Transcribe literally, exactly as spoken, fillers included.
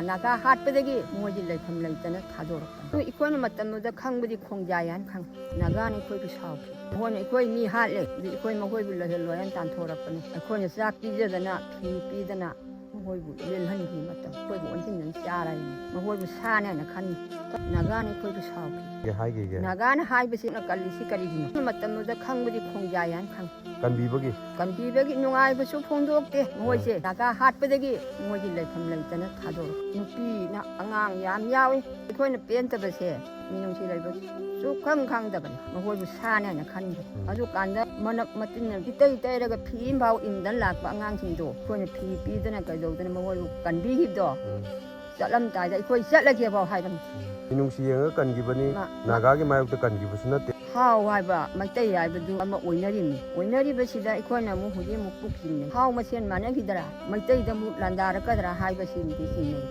ꯅꯥꯒꯥ ꯍꯥꯠꯄꯗꯒꯤ ꯃꯣꯏꯗꯤ ꯂꯩꯐꯝ ꯂꯩꯇꯅ ꯊꯥꯗꯣꯔꯛꯄꯅꯤ꯫ ꯑꯗꯨ ꯑꯩꯈꯣꯏꯅ ꯃꯇꯝꯗꯨꯗ ꯈꯪꯕꯗꯤ ꯈꯣꯡꯖꯥꯏ ꯍꯥꯏꯅ ꯈꯪꯉꯤ꯫ ꯅꯥꯒꯥꯅ ꯑꯩꯈꯣꯏꯕꯨ ꯁꯥꯎꯈꯤ꯫ ꯃꯈꯣꯏꯅ ꯑꯩꯈꯣꯏ ꯃꯤ ꯍꯥꯠꯂꯦ, ꯑꯗꯨ ꯑꯩꯈꯣꯏ ꯃꯈꯣꯏꯕꯨ ꯂꯩꯍꯜꯂꯣꯏ ꯍꯥꯏꯅ ꯇꯥꯟꯊꯣꯔꯛꯄꯅꯤ꯫ ꯑꯩꯈꯣꯏꯅ ꯆꯥꯛ ꯄꯤꯖꯗꯅ, ꯐꯤ ꯄꯤꯗꯅ ꯃꯈꯣꯏꯕꯨ ꯂꯦꯜꯍꯟꯈꯤ꯫ ꯃꯇꯝ ꯑꯩꯈꯣꯏꯕꯨ ꯑꯣꯟꯁꯤꯟꯗꯅ ꯆꯥꯔꯦ꯫ ꯃꯈꯣꯏꯕꯨ ꯁꯥꯅꯦ ꯍꯥꯏꯅ ꯈꯟꯈꯤ꯫ ꯅꯥꯒꯥꯅ ꯑꯩꯈꯣꯏꯕꯨ ꯁꯥꯎꯈꯤ꯫ ꯀꯩ ꯍꯥꯏꯈꯤꯒꯦ? ꯅꯥꯒꯥꯅ ꯍꯥꯏꯕꯁꯤꯅ ꯀꯜꯂꯤꯁꯤ ꯀꯔꯤꯒꯤꯅꯣ? ꯃꯇꯝꯗꯨꯗ ꯈꯪꯕꯗꯤ ꯈꯣꯡꯖꯥꯏ ꯍꯥꯏꯅ ꯈꯪꯉꯤ꯫ ꯀꯟꯕꯤꯕꯒꯤ? ꯀꯟꯕꯤꯕꯒꯤ ꯅꯨꯡꯉꯥꯏꯕꯁꯨ ꯐꯣꯡꯗꯣꯛꯇꯦ꯫ ꯃꯈꯣꯏꯁꯦ ꯅꯥꯒꯥ ꯍꯥꯠꯄꯗꯒꯤ ꯃꯣꯏꯒꯤ ꯂꯩꯐꯝ ꯂꯩꯇꯅ ꯊꯥꯗꯣꯔꯛꯏ꯫ ꯅꯨꯄꯤꯅ ꯑꯉꯥꯡ ꯌꯥꯝ ꯌꯥꯎꯏ꯫ ꯑꯩꯈꯣꯏꯅ ꯄꯦꯟꯗꯕꯁꯦ ꯃꯤꯅꯨꯡꯁꯤ ꯂꯩꯕ ꯁꯨꯈꯪ ꯈꯪꯗꯕꯅꯤ꯫ ꯃꯈꯣꯏꯕꯨ ꯁꯥꯅꯦ ꯍꯥꯏꯅ ꯈꯟꯕ꯫ ꯑꯗꯨꯀꯥꯟꯗ ꯃꯅꯞ ꯃꯇꯤꯟꯅ ꯏꯇꯩ ꯇꯩꯔꯒ ꯐꯤ ꯑꯃꯐꯥꯎ ꯏꯟꯗꯅ ꯂꯥꯛꯄ ꯑꯉꯥꯡꯁꯤꯡꯗꯣ ꯑꯩꯈꯣꯏꯅ ꯐꯤ ꯄꯤꯗꯅ ꯀꯩꯗꯧꯗꯅ ꯃꯈꯣꯏꯕꯨ ꯀꯟꯕꯤꯈꯤꯕꯗꯣ꯫ ꯆꯠꯂꯝꯗꯥꯏꯗ ꯑꯩꯈꯣꯏ ꯆꯠꯂꯒꯦꯐꯥꯎ ꯍꯥꯏꯔꯝꯃꯤ꯫ ꯃꯤꯅꯨꯡꯁꯤ ꯌꯦꯡꯉꯒ ꯀꯟꯈꯤꯕꯅꯤ꯫ ꯃꯥ- ꯅꯥꯒꯥꯒꯤ ꯃꯥꯌꯣꯛꯇ ꯀꯟꯈꯤꯕꯁꯨ ꯅꯠꯇꯦ꯫ ꯍꯥꯎ ꯍꯥꯏꯕ ꯃꯩꯇꯩ ꯍꯥꯏꯕꯗꯨ ꯑꯃ ꯑꯣꯏꯅꯔꯤꯕꯅꯤ꯫ ꯑꯣꯏꯅꯔꯤꯕꯁꯤꯗ ꯑꯩꯈꯣꯏꯅ ꯑꯃꯨꯛ ꯍꯧꯖꯤꯛ ꯑꯃꯨꯛ ꯄꯨꯛ ꯆꯤꯡꯅꯩ꯫ ꯍꯥꯎ ꯃꯁꯦꯟ ꯃꯥꯟꯅꯈꯤꯗꯔꯥ? ꯃꯩꯇꯩꯗ ꯑꯃꯨꯛ ꯂꯥꯟꯗꯥꯔꯛꯀꯗ꯭ꯔꯥ ꯍꯥꯏꯕꯁꯤꯃꯗꯤ ꯆꯤꯡꯅꯩ꯫